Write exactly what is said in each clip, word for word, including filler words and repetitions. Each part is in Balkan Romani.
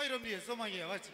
Romnije, so mange, vači.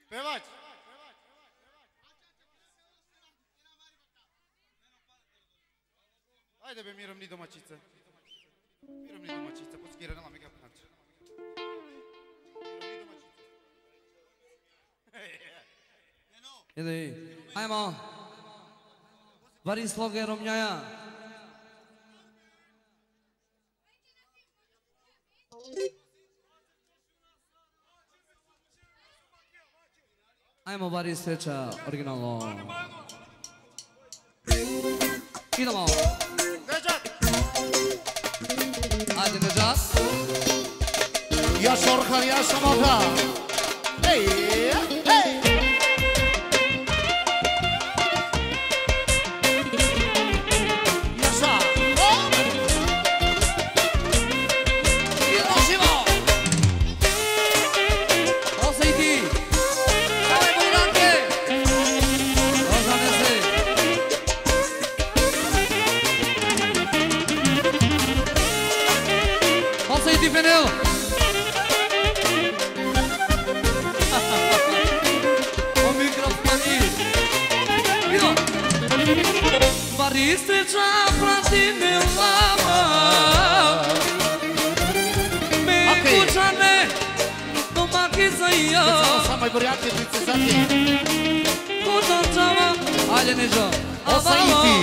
Pevač. Ajde be, mi romni domaćice. Mi romni domaćice, poskire na la mega panč. Mi romni domaćice. Ili, ajmo. Vari sloge romnjaja. Ajmo, Vari sreća, originalno. Idemo. Nežad! Ajde, Nežad. Još Orhan, još Mota. Ej, ej. Još, a. Idemo, živo. Osajti. Ajmo, Irake. Ozane se. Osajti, Fenel. O mikrofoni. Idemo. Vari sreća prati me lama. Me Okej. kućane, no maki za ja. Samo i Borjake, princezake. Kućan čava. Ajde, Nežo. Osajti.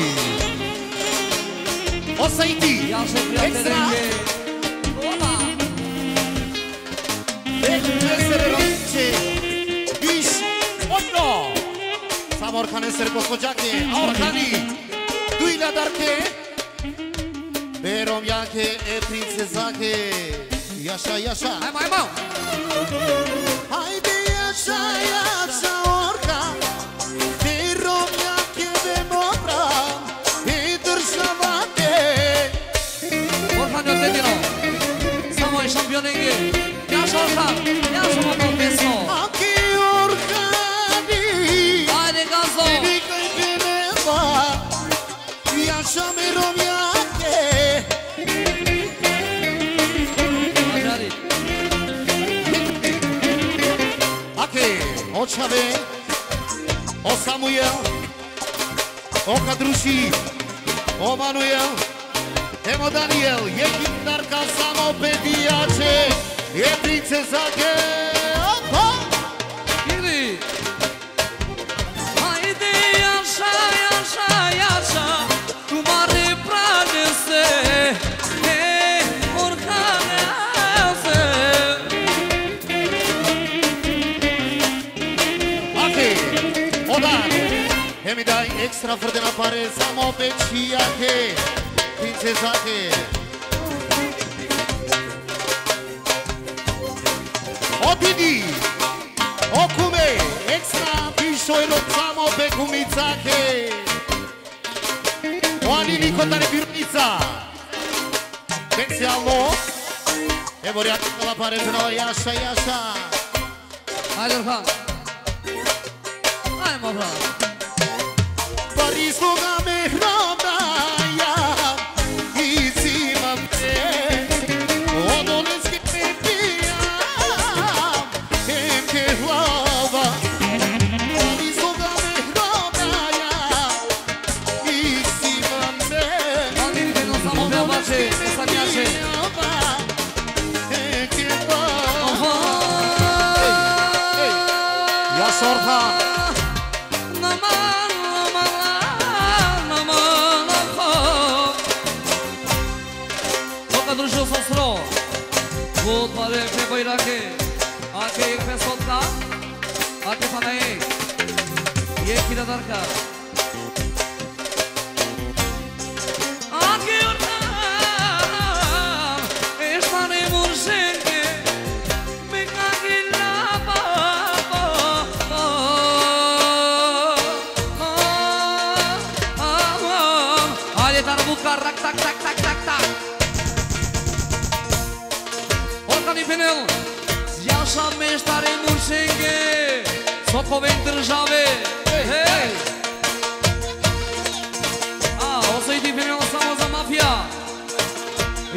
Osajti. Ja se Ekstra. Prijateljke. Oba. Ekstra, Romče. Viš. Odno. Samo Orhan Eser, gospođake. A Orhani. Dujla darke. Be Romjake, e princezake. Jaša, jaša. Ajmo, ajmo. Ajde, jaša, jaša, Orhan. Be Romjake, be mobra. Be državake. Orhan je odjedino. Samo je šampionenge. Jaša Orhan. Jaša Orhan pesno. Ake Orhani. Ajde, gazo. Nikaj bineva. Jaša, me Romjake. Ajde. Ake, o Čave, o Samuel, o Kadruši, o Manuel, em o Daniel, jekh darka samo pe dijače, e princezake, opa! Ili. Ajde, jaša, jaša, jaša. Tumare prane se, e, Orhane se. Ake, o Dan, hem i daj ekstra frdena pare, samo pe čhijake, princezake. O didi, o kume, ekstra pišoj rok samo pe kumicake. O Alini kotar Birnica. Specijalno. Evo, ja, la pare, no, jaša, jaša. Ajde, Orhan. Ajmo, bro. Pari sloga me hrodaja, i zima me, odoleske me pija, em ke hlava. Pari sloga me hrodaja, i zima me, Oni vidimo samo pevače, pesanjače. e ke ba. Oho. Ej, ej. Ja, Sorhan. Naman, naman, naman, naman. Toka družio sosro. Vot pare pe bajrake. Ake jekh pe sotka. Ake pana jekh. Jekh i dadarka. Ake Jordan, e shtane murshenge, me ka gila pa, pa, pa. Ajde, darbuka, rak, tak, tak, tak, tak, tak. Orhani Penel, jaša meshtari murshenge, so koven države. Hej, hej.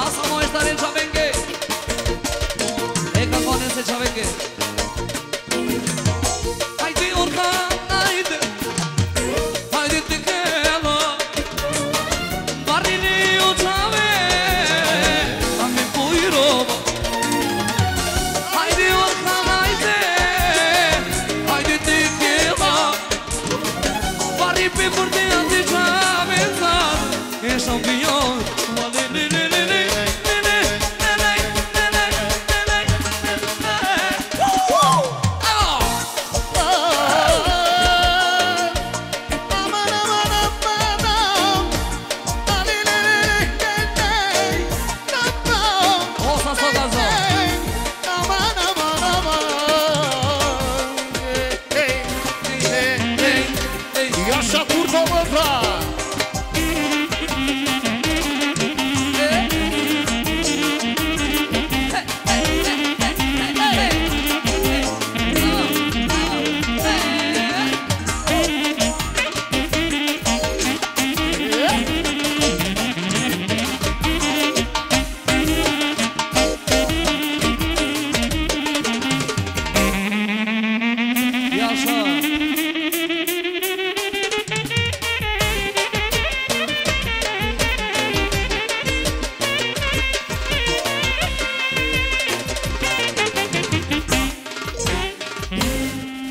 A samo eshtë tani çavenge. E ka kone se çavenge. Hajde, Orhan, hajde. Hajde te kela. Varri le o çave. A me pojrova. Hajde, Orhan, hajde. Hajde te kela. Varri pe burde ate çave zar. E şampiyon. Evo!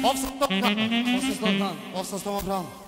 Ofsaston. Ofsaston. Ofsaston.